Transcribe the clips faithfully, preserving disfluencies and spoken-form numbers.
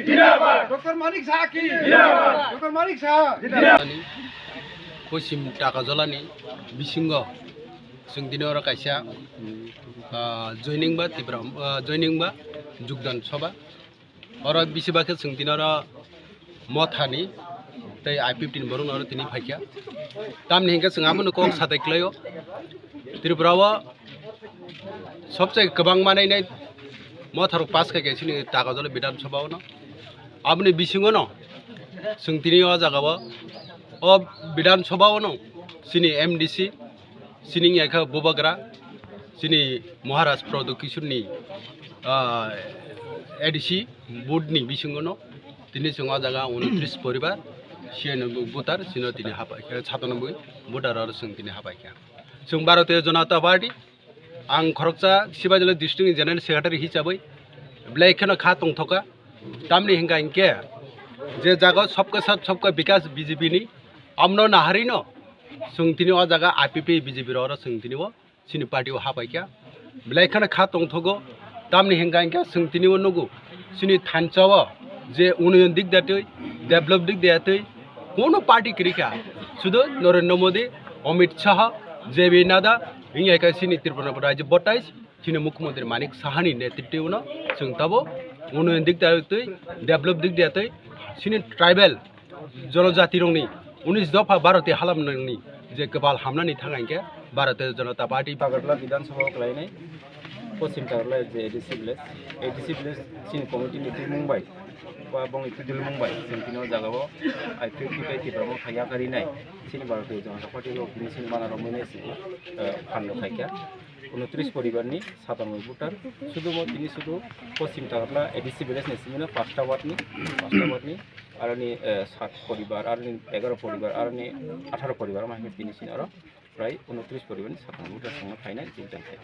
Zindabad! Doctor Manik Saha ki? Zindabad! Doctor Manik Saha! Zindabad! Poschim Takarjalani bisingo chwng dini oro kaisa, ah, joining ba Tipra, ah, joining ba jugdan sabha. Oro bisi bakhe chwng tini oro mothani tei I P F T ni borok no oro tini phaikha. Tamni hinkhe chwng abono kok satai kwlaio. Tripura o sobse kwbang manai nai motharok pass khai khe chini Takarjala Bidhan Sabha o no. Aboni bisingo no chwng tini o jaga o, o Bidhan Sabha o no chini M D C, chini wngya khe Bubagra, chini Maharaj Pradyot Kishore ni, ah, A D C board ni bisingo no tini chwng o jaga unotris poribar, C N voter, chini tini hapai khe satanoboi voter oro chwng tini hapai kha. Chwng Bharatiya Janata Party, ang khoroksa Sibajala district ni general secretary hisabai belai kheno kha tongthoka. Tamni hinkha hinkhe je jaga sabka sath sabka bikas B J P ni, amno naharino chwng tini o jaga I P F T B J P rok oro chwng tini o chini party o hapaikha. Belai kheno kha tongthogo. Tamni hinkha hinkhe chwng tini o nugo chini thansa o je unnayon dik da twi, develop dik da twi, kono party kwrwi kha. Sudu Narendra Modi, Amit Shah, J P Nadda, wngya khe chini Tripura rajyo botais, chini Mukhyamantri Manik Sahani netritwno chwng tabuk unnayon dik da twi, develop dik da twi, chini tribal jonojatirokni unis dopha Bharatiya halamnani je kwbal hamnani thang hinkhe Bharatiya Janata Party. Agartala Bidhan Sabha o kwlainai Poschim Agartala je A D C village, A D C village chini committee ni tubumung bai ba bongni twijlmung bai chwng tini o jaga o I P F T tei Tipra Motha yakarwi nai chini Bharatiya Janata Party o bini chini mana romwi nai se, eh, phan rw phaikha. Unotris poribar ni satanoboi voter, sudu mo tini sudu Poschim Agartala A D C village ni simi no pasta ward ni, pasta ward ni, aroni, eh, sat poribar, aroni egaro poribar, aroni atharo poribar, ma hinkhe tini sini oro prai unotris poribar ni satanoboi voter songno phainai jugdan khai.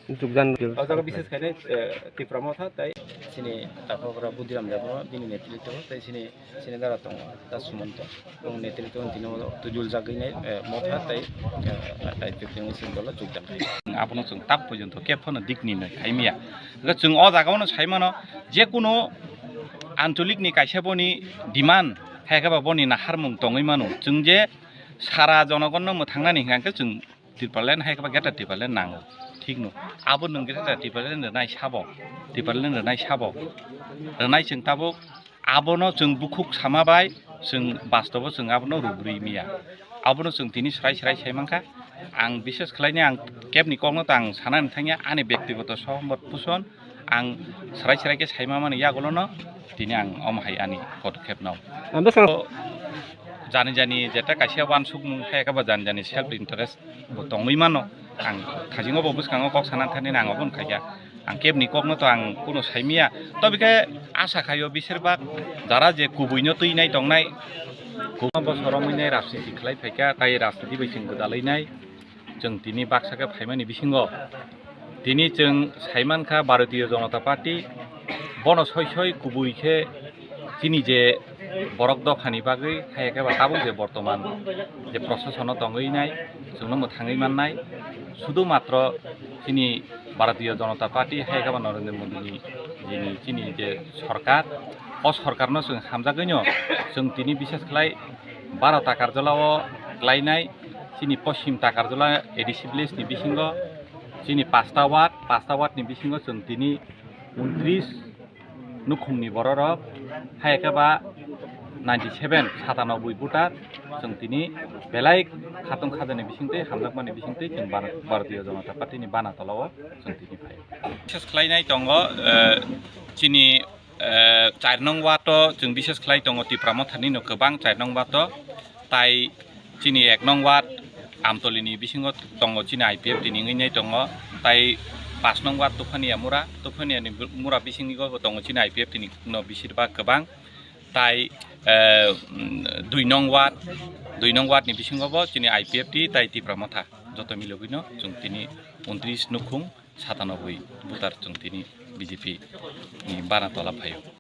Jugdan. O jaga bises khainai, eh, Tipra Motha tai sini Takhokra Budiram Debbarma bini netritwo tai sini Sini dara tongo, ta Sumonto. Bong netritwo tini o tujul jagwi nai, eh, motha tei, eh, tai tini sini dolo jugdan khai. Abono chwng tak porjonto khe phano dik ni nai khai maya. Hwnkhe chwng o jaga o no sai mano, je kuno ancholik ni kaisa boni demand, hai khe ba boni naharmung tongwi mano. Chwng je sara jonogon no mwthang nani hwnkha khe chwng Tipraland hai khe ba greater Tipraland nango, thik no. Abo nwng greater Tipraland rwnai sabo, Tipraland rwnai sabo, rwnai chwng tabuk abono chwng bukhuk sama bai chwng bastobo chwng abono rubrwi maya. Abono chwng tini srai srai sai mankha. Ang bishes khlaini ang kebni kokno ta ang sanani thangya, ani bektigoto sohomot puson, ang srai srai khe saima mani yagulono tini ang omo hai ani podokkhep nao. Ang bwskango jani jani jeta kaisa wansukmung hai khe ba jani jani self interest bo tongwi mano. Ang thasingo bo bwskango kok sana thani ang obo wngkha khe. Ang kebni kokno to ang kuno saimiya. Tobe khe asa khaio bisir bak jara je kubuino twinai tongnai, kubuino bo soromwinai rajniti khlai phaikha, tai rajniti bai chwng gwdalwinai. Chwng tini baksa khe phaimani bisingo tini chwng saimankha Bharatiya Janata Party bono soi soi kubui khe chini je borok dophani bagwi hai khe ba tabuk je bortoman je prosasono tongwi nai chwngno mwthangwi mannai sudu matro chini Bharatiya Janata Party hai khe ba Narendra Modi ni jini chini je sorkar o sorkarno chwng hamjagwino chwng tini bises khlai Bharatiya Karjalao klainai chini Poschim Takarjala A D C village ni bisingo chini pasta ward, pasta ward ni bisingo chwng tini untris nukhungni bororok hai khe ba ninety seven, satanoboi voter chwng tini belai khatong khajani bisingtwi hamjakmani bisingtwi chwng Bhar-, Bharatiya Janata Party ni bana tolao chwng tini phai. Bises khlainai tongo, eh, chini eh, char nong ward o chwng bises khlai tongo Tipra Mothani no kwbang char nong ward o, tai chini ek nong ward Amtoli ni bisingo tongo chini I P F T ni wngwi nai tongo, tai pash nong ward Tuphania Mura, Tuphania ni Mura bisingo bo tongo chini I P F T ni no bisir bak kwbang, tai, eh, dui nong ward, dui nong ward ni bisingo bo chini I P F T tai Tipra Motha joto milogwi no chwng tini untris nukhung satanoboi voter chwng tini B J P ni bana tola phaio.